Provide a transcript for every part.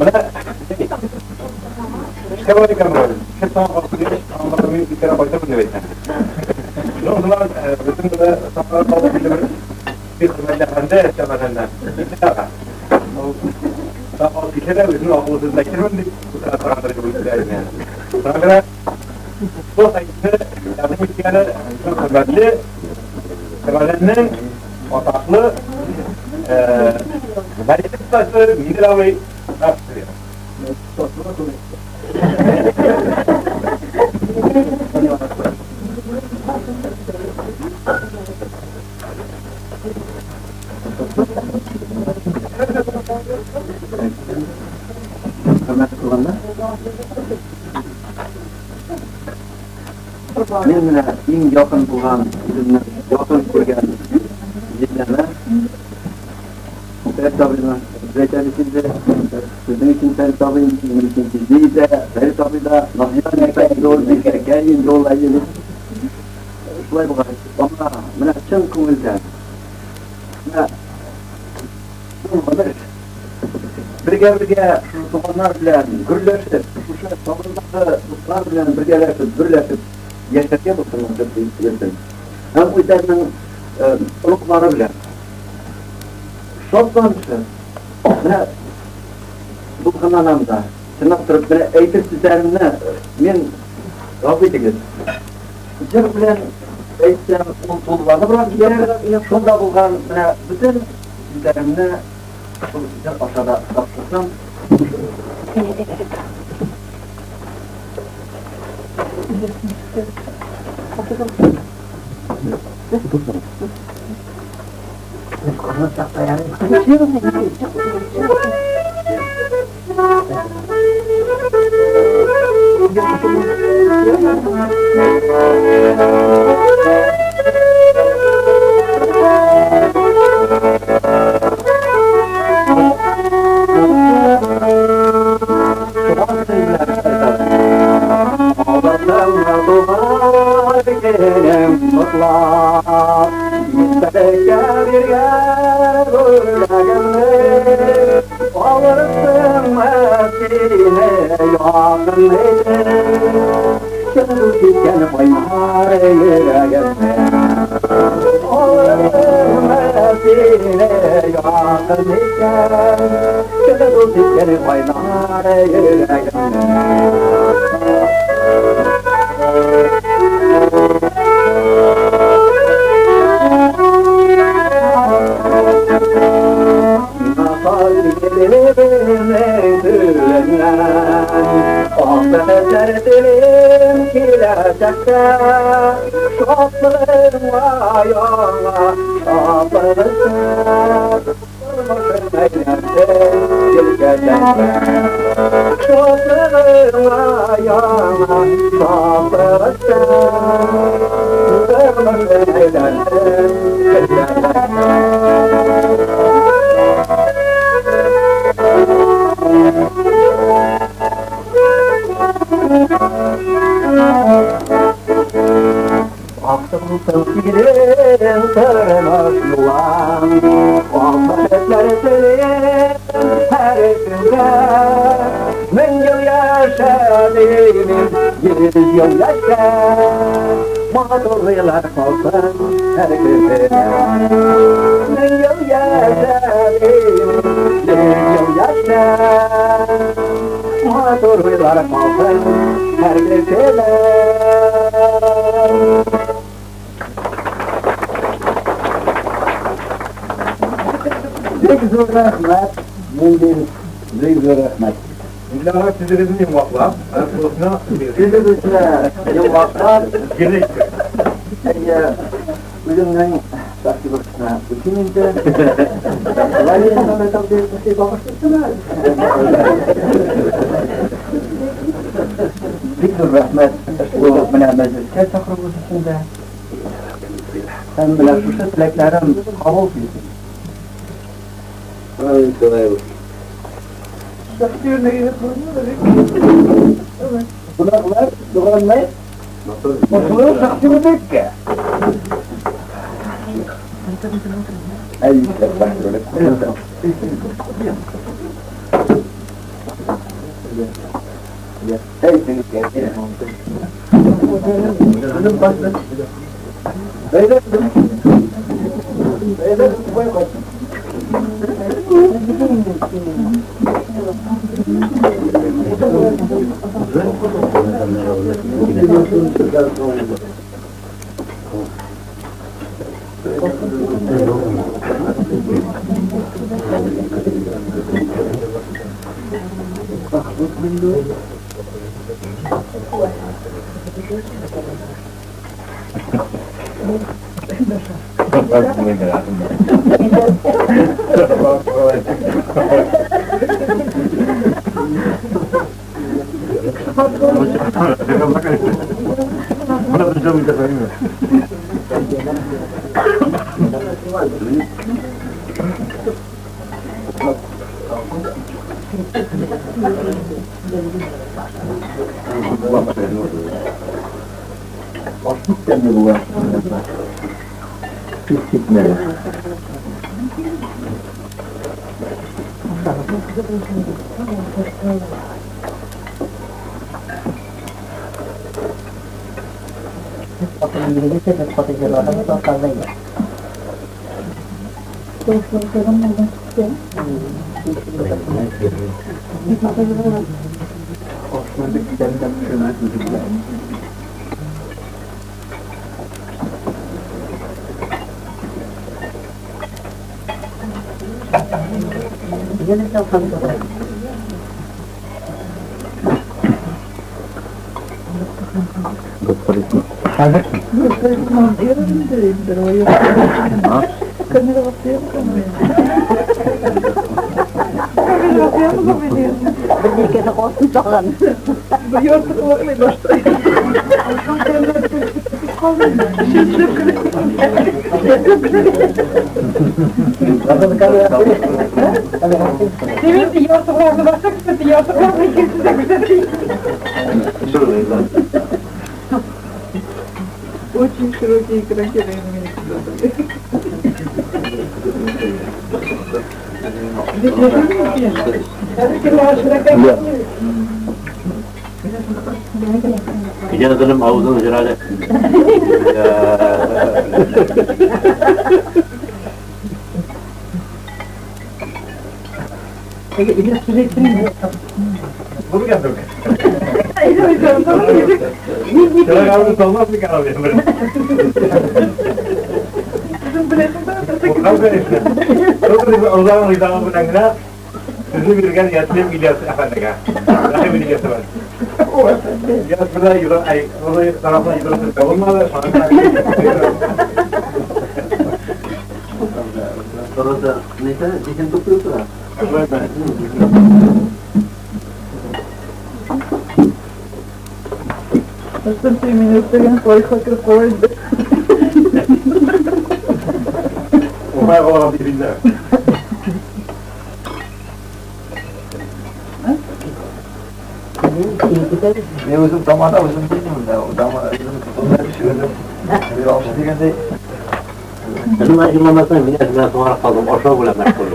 Менә эшкә барып икән бу. Шәп тагын калып килгәч, анда мин иртәрәк кайтырмын дип әйтә. Ну, шулар безнең дә саклар калды инде бер бик хөрмәтле әфәнде, Әскәр әфәнде. Ул алып килсә дә үзенең акыллы сүзен әйтермен дип утыра торгандыр дип уйлыйм инде. Шуңа күрә бу хәдисне тәкъдим иткәне безнең хөрмәтле Шәмәрдәннең атаклы мәчет остасы Минер абый Насыйров. Хөрмәтле туганнар, мин менә иң якын булган, үземнең якын күргән җизнәмә Фәрит абыйны әйтә бит инде. Сезнең өчен Фәрит абый, минем өчен җизни дә, Фәрит абый да, Наһия әйтә инде ул, бикәкәй инде ул, әйе бит. Шулай булгач, аңа менә чын күңелдән, менә зур гомер, бергә-бергә шушы туганнар белән гөрләшеп, шушы табындагы дуслар белән бергәләшеп, гөрләшеп яшәргә булсын насыйп итсен. Һәм үзләренең оныклары белән шатланышып, менә дулкынланам да, чынлап торып, менә әйтер сүзләремне мин гафу итегез. Җыр белән әйтсәм, ул тулыланыбрак китәр. Шунда булган менә бөтен сүзләремне шул җыр аша да тапшырсам. Бик зур рәхмәт, Миңдин, бик зур рәхмәт. Минле сүзегезне йомгаклап, турысына Сүзебезне йомгаклап, әйе, үземнең шәхси бурычына күчим инде. Шулай Мөхәммәт абый багышлыйсызмы? Бик зур рәхмәт бу менә мәҗлескә чакыруыгыз өчен дә. Һәм менә шушы теләкләрем кабул килсен. Ай, шулай ул. Кунаклар, туганнар, кушылу шәхси үрнәккә. Әй, Очень широкие красивые Yanadırım havuzun herhalde. Bunu geldim. Şöyle abi olmaz mı ki abi? O zaman rızamı bırakına sizi bilgen yatlayıp gidiyorsun efendim. Rahim gidiyorsun. Yaz burada yılan, ay, orada tarafına yılan olmadı. Sonra da neyse diken topluyorsun ha. Umay olalım birbirine. Men o'zim tomonda o'zim deyman-da, o'zim tomonda o'zim bir olshi deganday. Nima yig'lamasang, men bilan so'rab qoldim, oshov bilan mashg'ul.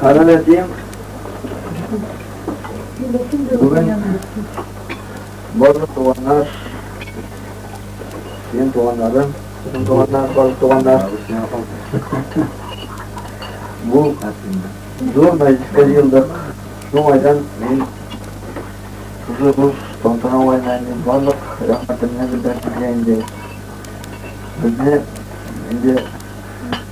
Qadrli Bugün barlıq tuğanlar, benim tuğanlarım, bizim tuğanlar, barlıq tuğanlar. Bu zor meclis'te yıldık. Şu aydan men Шушы зур тантана уңаеннан инде барлык рәхмәтемне белдерәсем килә инде. Безне инде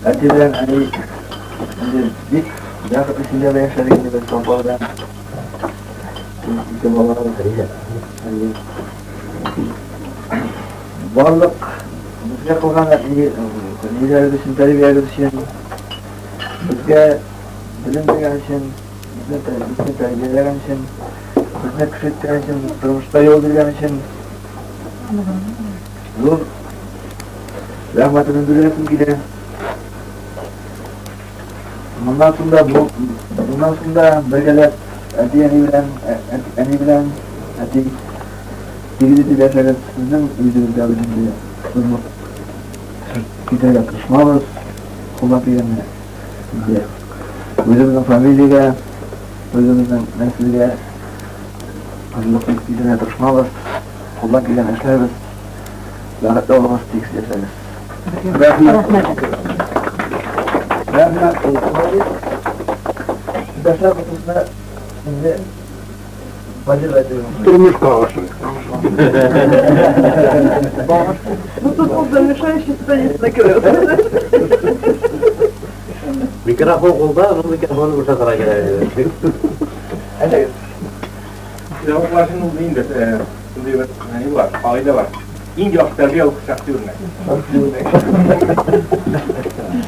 әти белән әни инде бик бәхетле семьяда яшәдек инде без апа белән. Ике бала. Барлык безгә кылган ниләрегез өчен, тәрбиягез өчен, безгә белем биргән өчен, безне тәрбияләгән өчен, безне кеше иткән өчен, тормышта юл биргән өчен зур рәхмәтемне белдерәсем килә. Моннан соң да бу, моннан соң да бергәләп әти-әни белән, әни белән әти тигез итеп яшәгез. Сезнең йөзегездә без инде тозлык китерергә тырышмабыз. Кулдан килгәнне инде үзебезнең фамилиягә, үзебезнең нәселгә тозлык китерергә тырышмабыз. Кулдан килгәнне эшләрбез. Бәхетле булыгыз, тигез яшәгез. Рәхмәт. Рәхмәт. Дәшләр хосусында инде Вазир әйтергә. Тормышка ашыр. Ну тут он завершающий страниц накрыл. Микрофон кулда, ну микрофонны бушатырга кирәк. Әйдәгез. Педагоглар өчен ул инде шундый бер ни бар, кагыйдә бар. Иң яхшы тәрбия ул шәхси үрнәк.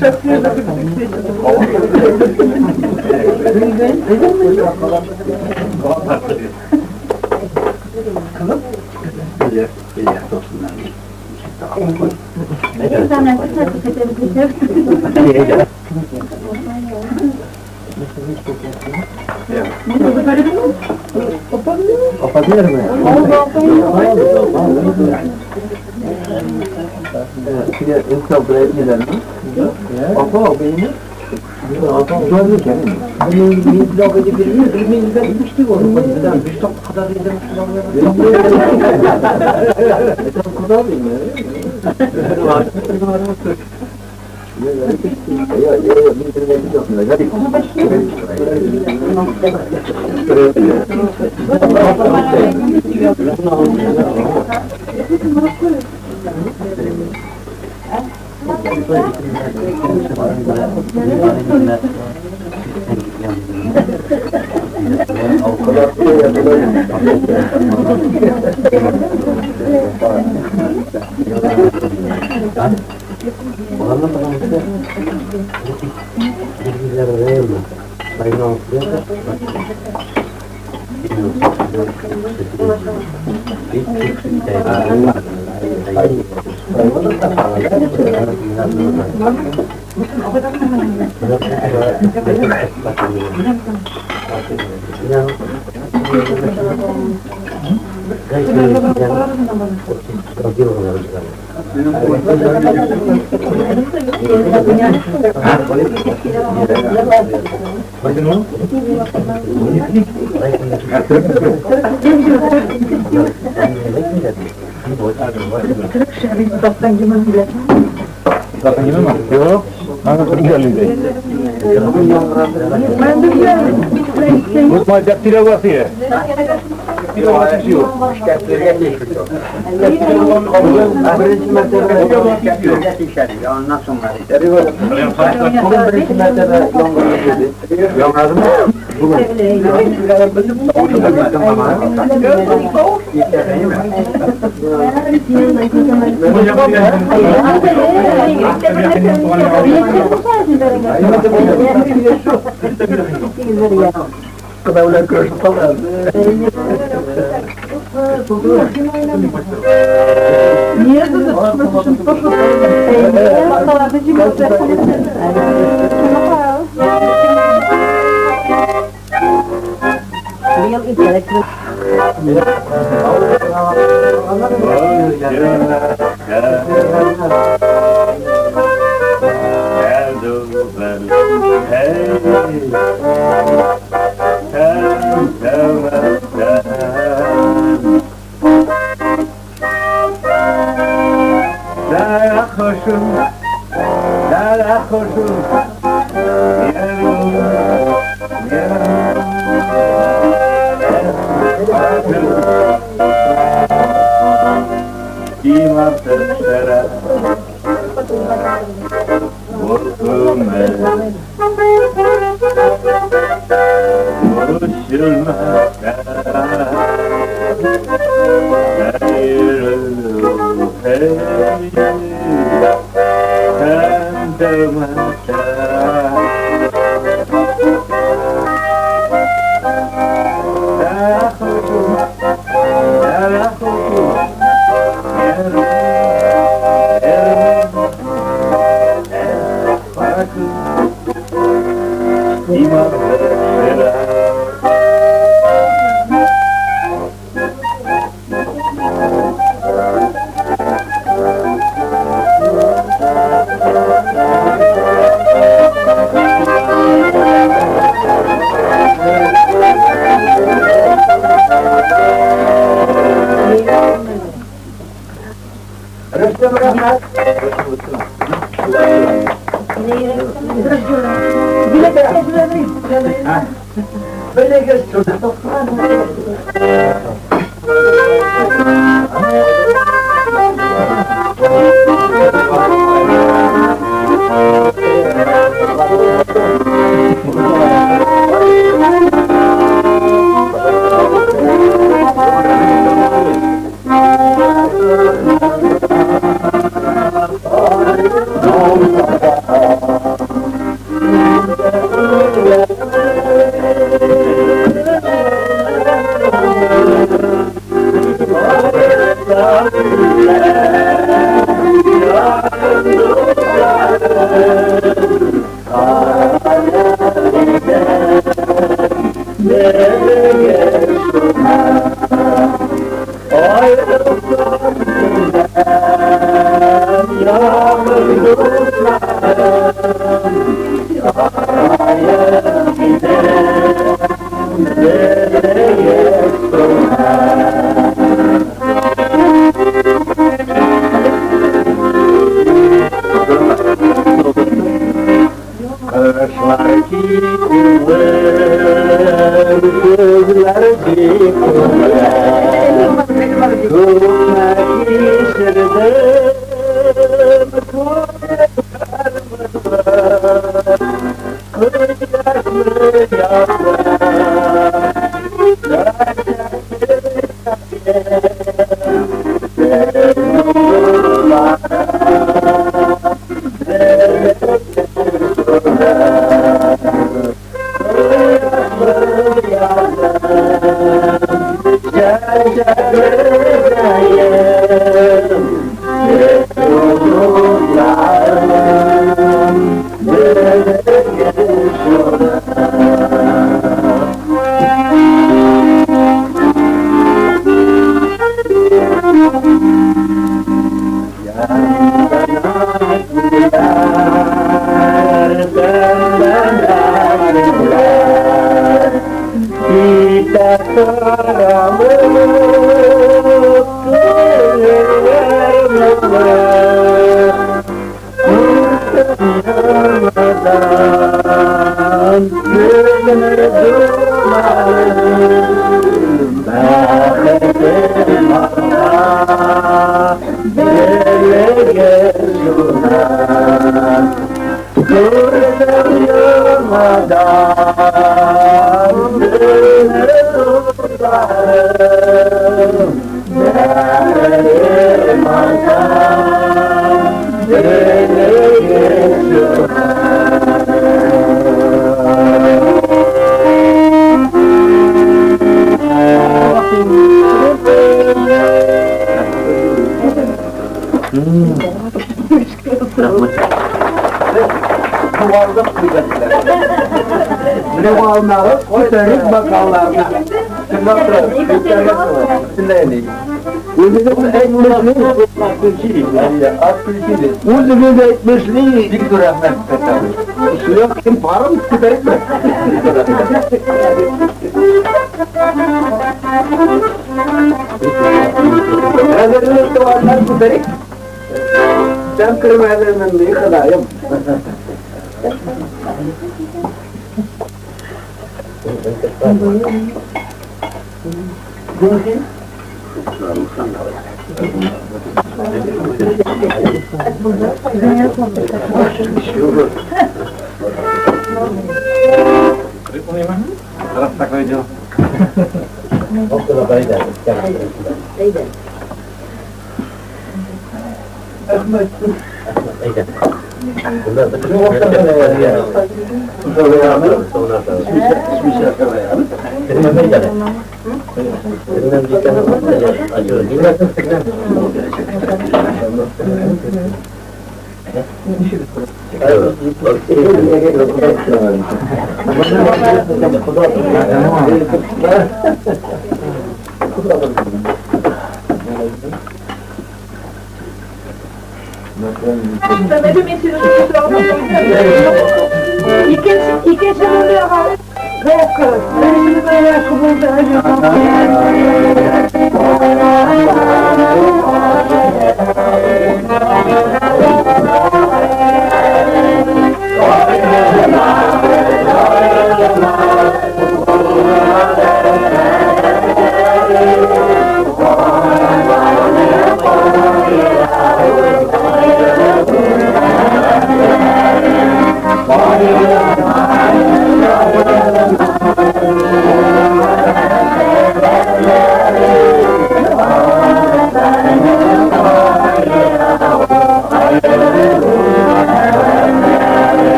Шәхси үрнәк бик Апа диләрме? Теге инсан белән диләрме? Апа, абыйны? Апа, зур икән. Мин блог дип бирми, мин дә биште гол. Биш топ кадәр идем. Это куда бирме? Я, я, мин белмәйм, юк, Юк, аны күргән иде. Бу майда тирәвәсе. Тирәвәсе юк. Беренче мәртәбә Бүген беренче мәртәбә яңгыр иде. Яңгырдымы? Бүген. Кыдаулар көрәшеп калды. Нет, это Раз такое дело. Икенче номерга заявка. Беренче номерга булды.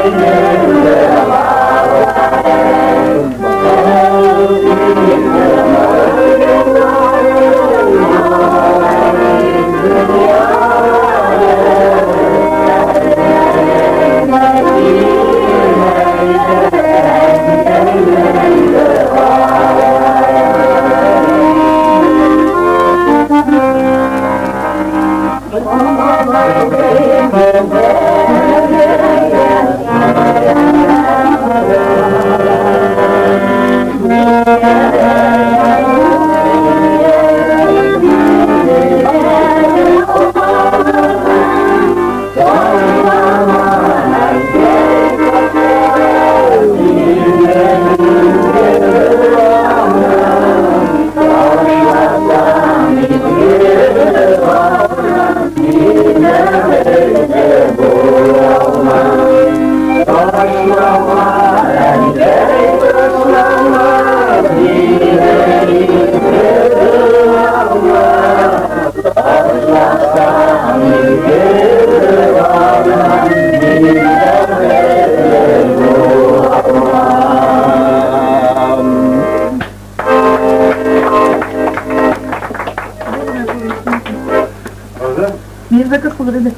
Yeah. Мин заказ булыр иде.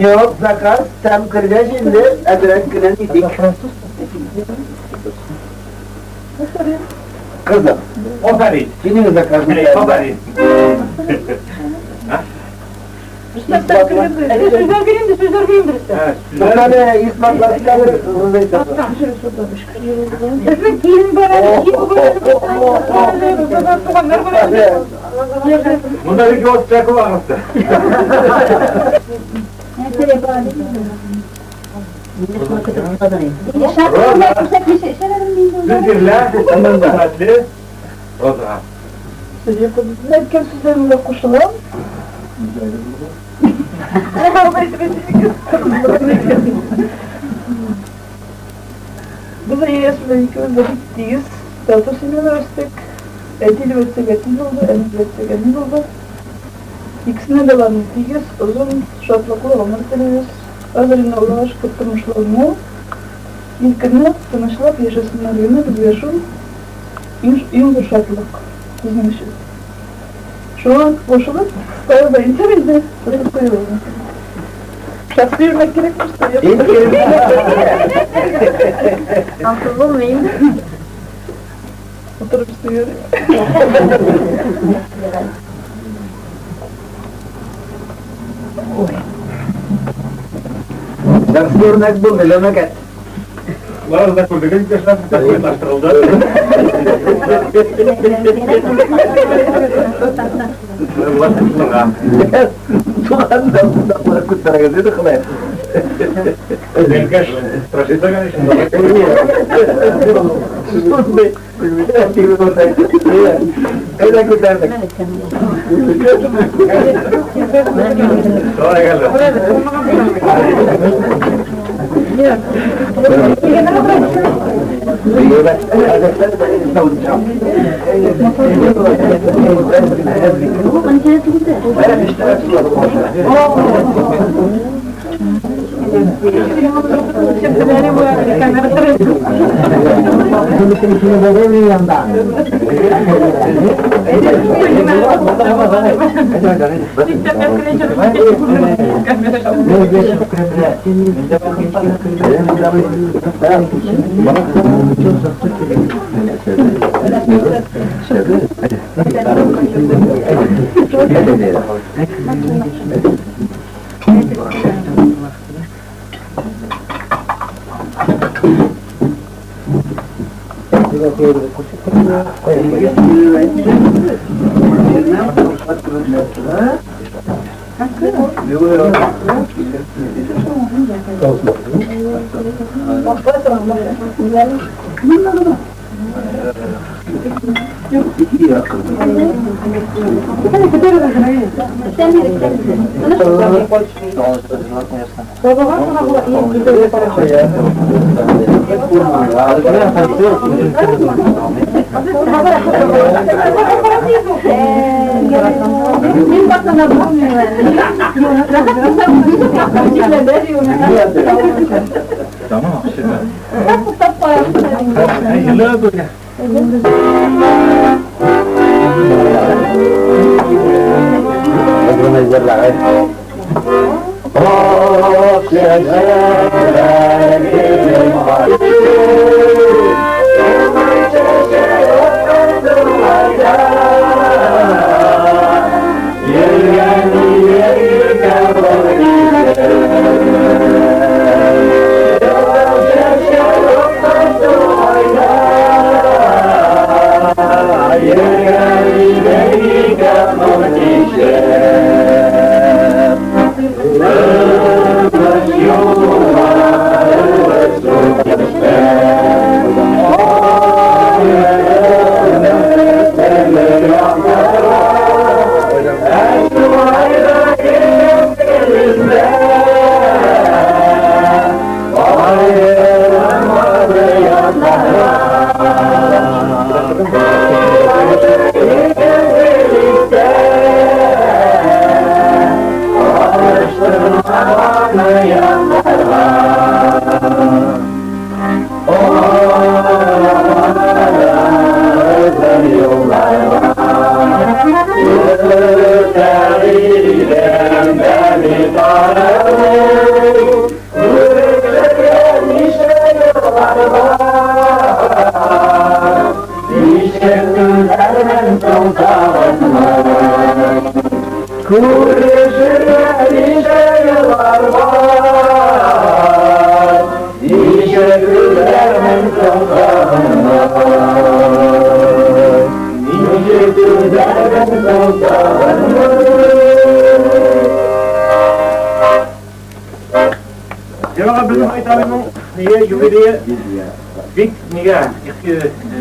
Юк, заказ там кергәч инде, әзрәк кенә итик. Кызым, Афәрин. синең заказың. Афәрин. Сүзләр бирим дә, сүзләр бирим дә. Туктале, исбатлап хәзер Безнең килен бар әле, килен бар әле, туганнар бар әле. Монда бик юат чакы вакыты. Зикерләр, хөрмәтле Роза. Әйткән сүзләреңә кушылам. Без Ильяс белән икебез дә бик тигез, тату семьяда үстек. Әти дип әйтсәк, әти булды, әни дип әйтсәк, әни булды. Икесенә дә барны тигез, озын, шатлыклы гомер телибез. Хәзер инде Аллага шөкер, тормышлар мул. Иркенләп, тынычлап яшәсеннәр генә, безгә шул иң зур шатлык безнең өчен. Шуңа кушылып, тагы да әйтәм инде, шушы куелган. Шәхси үрнәк кирәкме, что юк? Ансыз булмый инде. Утырып сөйләргә. Шәхси үрнәк булды, ләмәкәт. Барыгыз да күрдегез, иптәшләр, тәкъдимләштерелде. Туган да күтәрегез иде, Ходай. Белгәш, страшится, конечно. Әйдә күтәрдек. Шулай әле.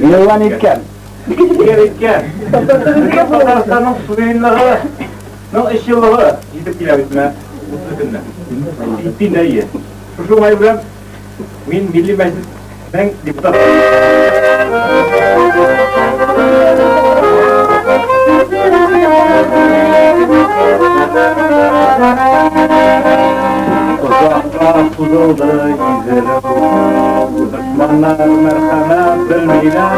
Yıllan etken. Etken. Татарстанның суверенлыгының 3 еллыгы җитеп килә бит менә 30 көндә. Итин әйе. Шушы уңай белән мин Милли Мәҗлеснең депутаты. Uzakta suzuldu güzelim. Düşmanlar merhamet bilmeyler.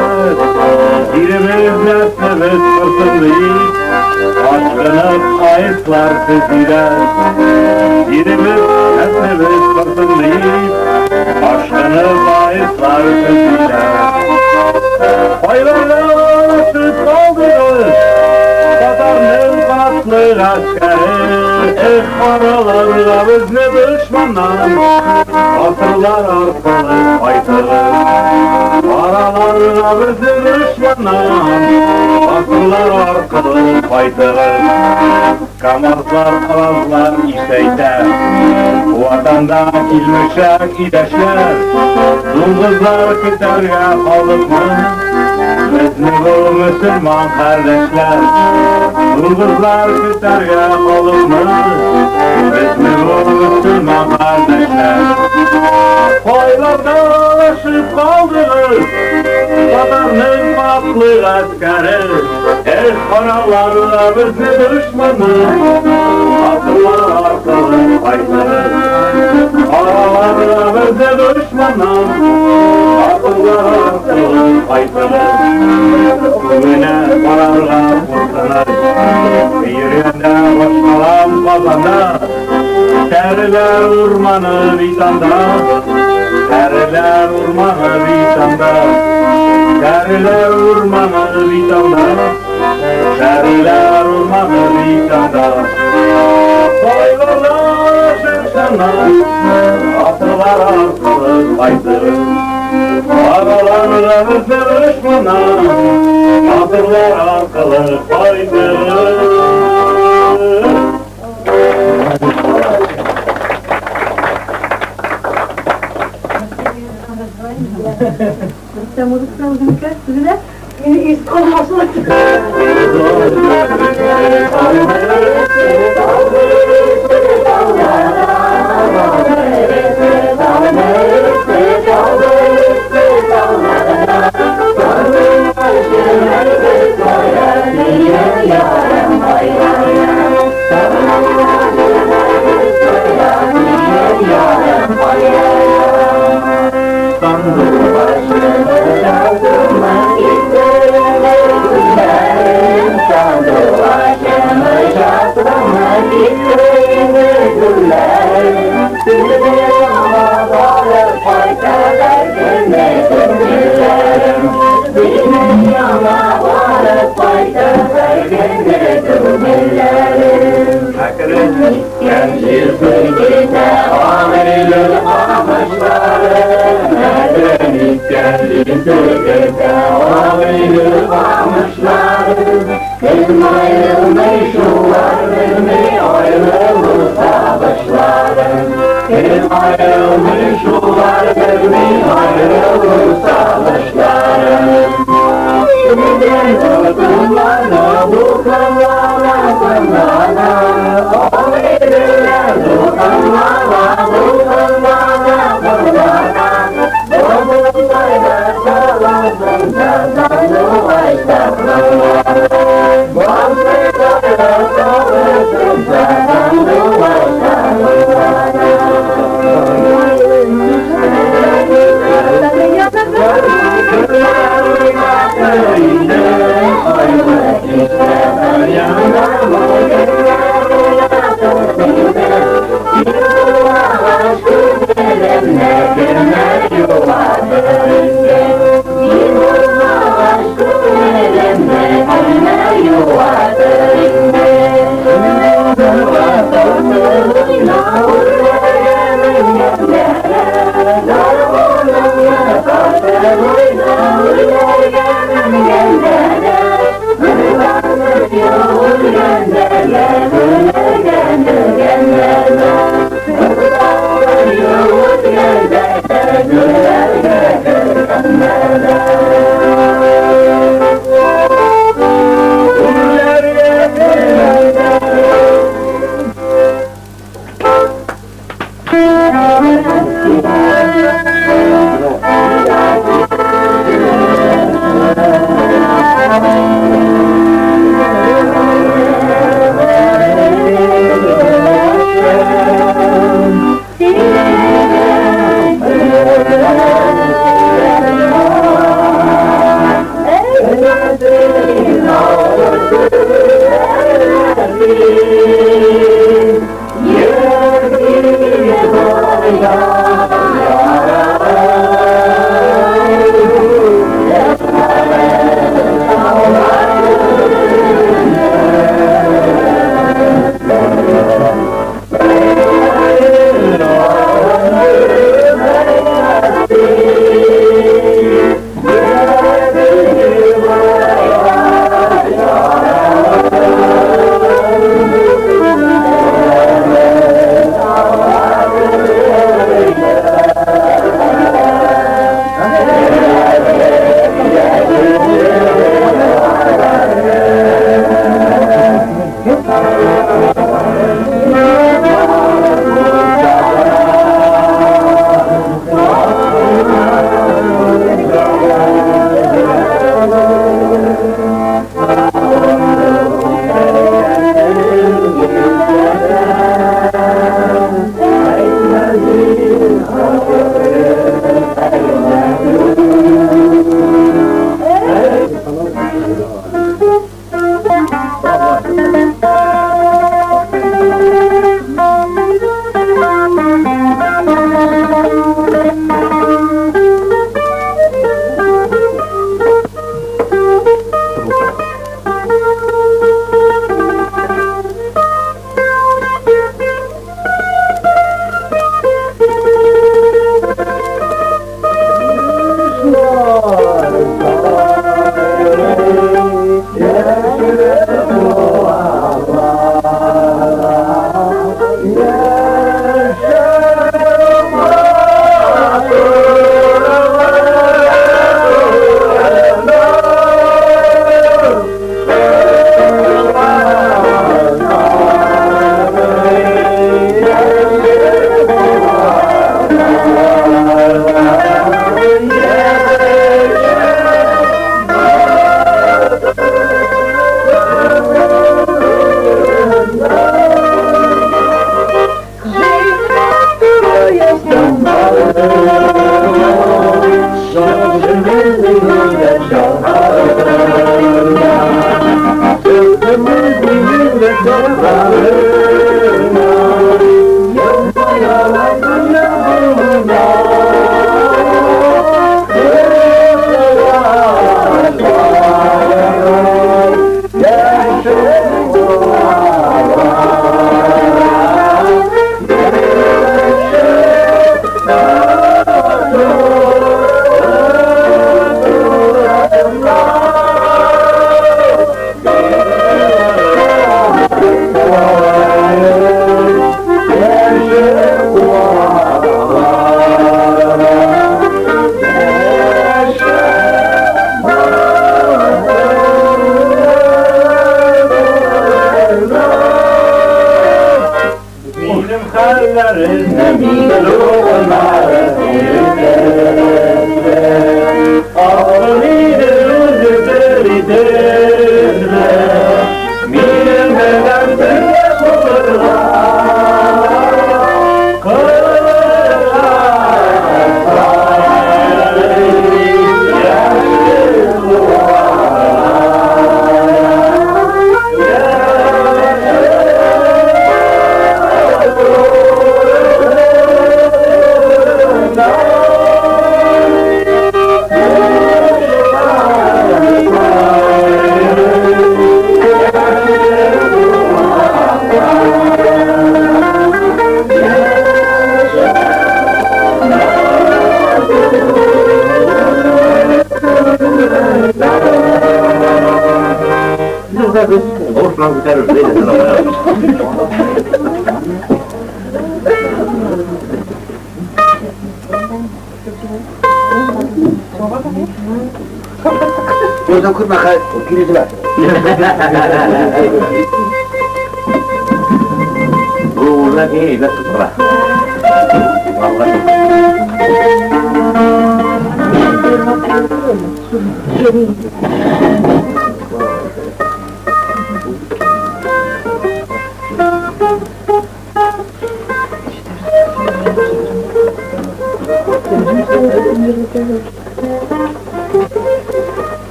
Birimiz nefsimiz fırsın Aşkınıp ayıplar siziler. Birimiz nefsimiz fırsın Aşkınıp ayıplar siziler. Bayrağı kaldırır Tatar'ın kanatlı askeri. Eh aralarda bizni düşmanlar Asırlar arkalı kaytarır. Aralarda bizni düşmanlar Asırlar arkalı kaytarır. Kamazlar alazlar işeyter Vatanda ilmişek ideşler. Dungızlar küterge kalıpmı Bizni bu Müslüman kardeşler. Dungızlar küterge kalıpmı Bizni bu Müslüman kardeşler. Koylarda aşıp kaldınız Vatanın kanatlı askeri. Eh paralarla bizni düşmanı Asırlar arkalı kaytarır. дошманнан, Атылар аркылы кайтырыр. Күбенә карарга куркыныч. Йөргәндә башкалам Казанда, Тәреләр урманы бит анда, Тәреләр урманы бит анда, Тәреләр урманы бит анда, Тәреләр урманы бит анда. Байларда чыксыннар, Атылар аркылы кайтыр. Араларда бер дошманнан, Батырлар аркылы кайтыр. Рөстәм музыкасы үзенеке, сүзенә мине искә алмасын.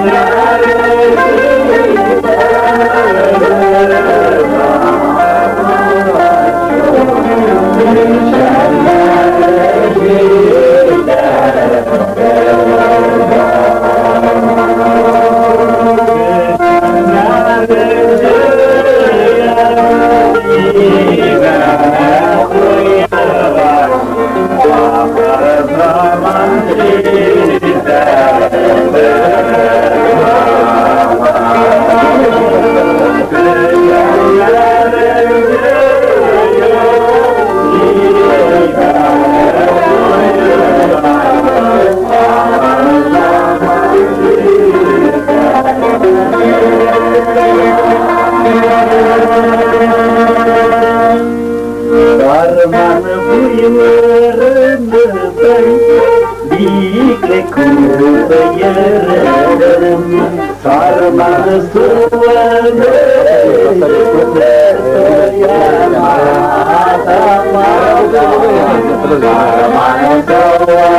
Yeah. Сарман буйларында биекле күп йөрдем. Сарман суын Сарман суын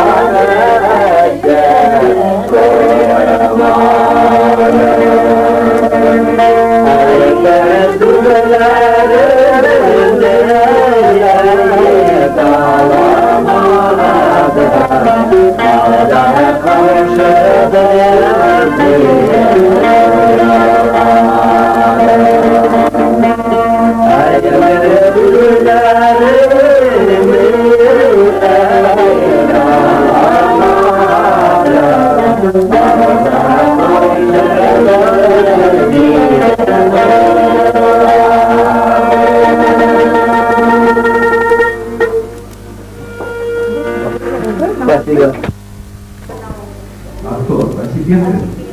Спасибо. Артур, а тебе